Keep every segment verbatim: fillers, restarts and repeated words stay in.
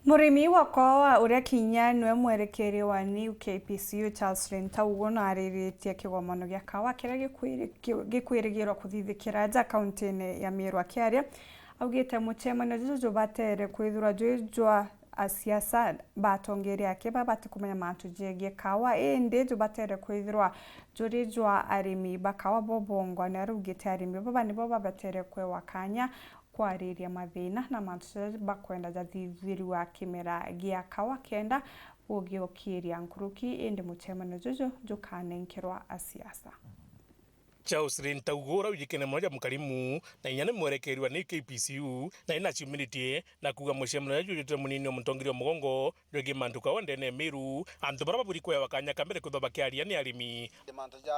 Murimi wa kawa uria kinya niwe mwerekeri wa New K P C U Charles Rintaugo naariritie kigomano gia kawa kiria gikwiri-, ki-, gikwirigirwa kuthithikira aja kauntine ya Meru. Akiaria, augite mucemanio juju jubatere kwithirwa jwi jwa asiasa ba atongeria aki babati kumenya mantu jegie kawa, indi jubatere kwithirwa juri jwa arimi ba kawa bo bongwa. Ni araugite arimi baba nibo babatere kwewa kanya kwariria mathina na mantu jaria bakwenda jathithirua kimera gia kawa kenda bugiokiria nkuruki, indi mucemanio juju jukanenkerwa asiasa. Charles Rintaugo uria wijikene mono ja mukarimu na inya ni mwerekeri wa New K P C U, na inaciumiritie na kuuga mucemanio juju jwitwe munini wa mutongeria wa mugongo jwegii mantu kawa ndene ya Meru, antu baria baburi kwewa kanya ka mbere kwithwa bakiaria ni arimi. Mantu ja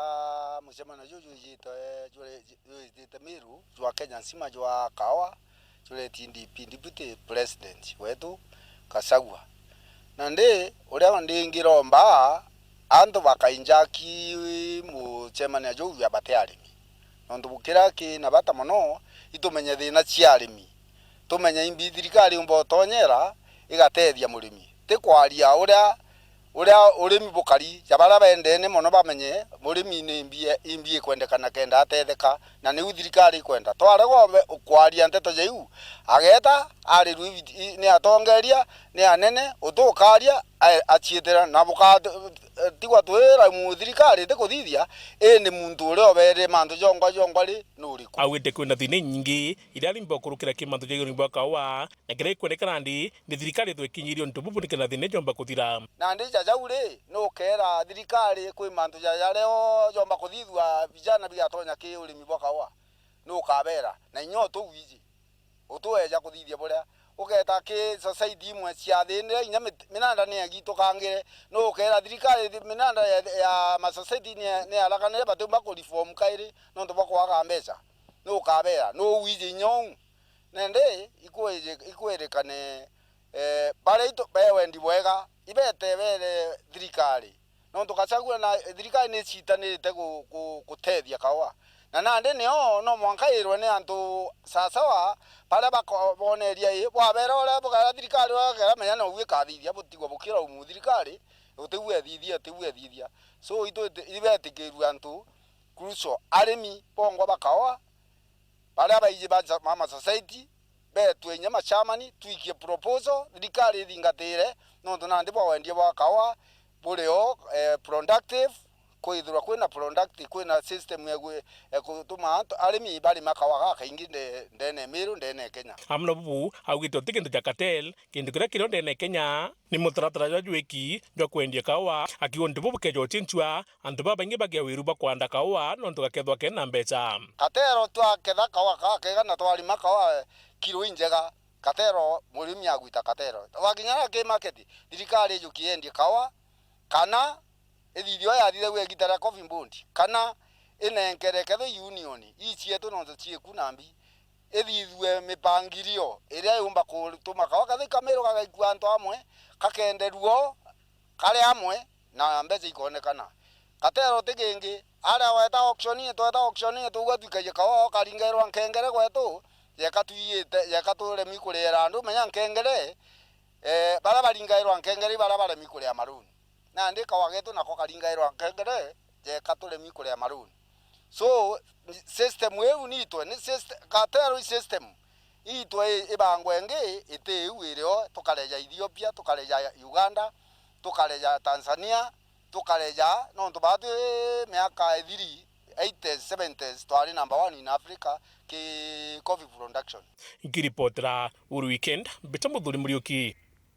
mucemanio juju jwijitwe, jwitite Meru, jwa Kenya nzima jwa kawa, jwitite D P, Deputy President wetu, Gachagua. Nandi uria ndingiromba, antu bakainjaki mucemanio juu ya bati arimi. Nontu bu-, kiria ki na bata mono, itumenye thina cia arimi. Tumenye imbi thirikari yumba utonyera igatethia murimi. Ti kwaria uria, uria urimi bukari, ja baria bendene mono bamenye murimi ni imbi, imbi ikwendekana kenda atetheka, na niu thirikari ikwenda. Twarega ube-, kwaria nteto ja iu, ageta arirwe ibi-, i-, ni atongeria, ni anene, utukaria, a-, aciitira, na bukatigwa twira mu thirikari itikuthithia, indi muntu uria ubeere mantu jongwa jongwa ri, nuriku? Augite kwina thina inyingi iria arimi bakurukira ki mantu ja urimi bwa kawa, na kiria gikwendekana ndi, ni thirikari ithwe ikinyirie untu bubu nikenda thina ijomba kuthira. Nandi ja jau ri, nukeera thirikari kwi mantu ja, jaria jomba kuthithua vijana bigatonya ki urimi bwa kawa? Nukabeera, na inya utuwiji, utueja kuthithia buria. Ugeeta ki society imwe ciathinire, inya mit-, minanda ni yagitukangire, nukeera thirikari thi-, minanda ya, ya ma society ni, ni yaraganire, batiumba ku reform kairi nontu bwa kwaga mbeca? Nukabeera, nuwiji inya uu? Nandi ikwiji-, ikwirikane, eh, baria itu-, be wendi bwega, ibete bere thirikari. Nontu Gachagua na thirikari ni ciitanirite gu-, gu-, gutethia kawa. Na nandi nio no mwanka irwe ni antu sawasawa, baria bako-, boneria ii, bwabera uria bugera thirikari, uria bugera menya nou ikathithia, butigwa bukira umu thirikari, utigwe ithithia, utigwe ithithia. So, itu-, ibetikirue antu, crucial, arimi bongwa ba kawa, baria baiji ba ja-, Mama Society, betwe inya machamani, twikie proposal, thirikari ithingatire, nontu nandi bwa wendia bwa kawa buri o, eh, productive, kwithirwa kwina productive, kwina system ya gwi-, ya gutuma antu, arimi barima kawa gakaingi nde-, ndene ya Meru, ndene ya Kenya. Amwe na bubu, augite uti kintu ja cartel, kintu kiria kiri o ndene ya Kenya, ni mutaratara jwa jwiki jwa kwendia kawa, akiuga untu bubu bukeja ucinchua, antu babaingi bagia wiru bwa kwanda kaua nontu gakethwa kena mbecha. Katero twaketha kaua kakega na twarima kaua kiro injega, katero murimi agwita katero. Wakinya ki market, thirikari ijukie yendie kaua, kana ithithio yathithagua igita ria Coffee Board, kana inenkere kethwa union, ii cietu nontu cieku na mbi, ithithue mipangilio iria yumba kutuma kaua kathi Kamiru gagaikua antu amwe, kakenderua o kari amwe, na mbecha ikonekana. Katero ti kingi, aria weta auction, tweta auction, tugua twikagia kaua, ukaringairwa nkengere gwetu, yeka twiyite, yeka turemi kuriira andu, menya nkengere, eh, baria baringairwa nkengere, baria baremi kuria maruni. Nandi kaua getu nako karingairwa nkengere, jeka turemi kuria maruni. So, system iu niitwe, ni syst-, cartel system iitwe i-, ibangwe ingi iti iu irio, tukareja Ethiopia, tukareja Uganda, tukareja Tanzania, tukareja, nontu baatwi miaka ithiri, eighties, seventies, twari number one in Africa ki coffee production. Nkiripotera Uru Weekend, mbita Muthuri Muriuki.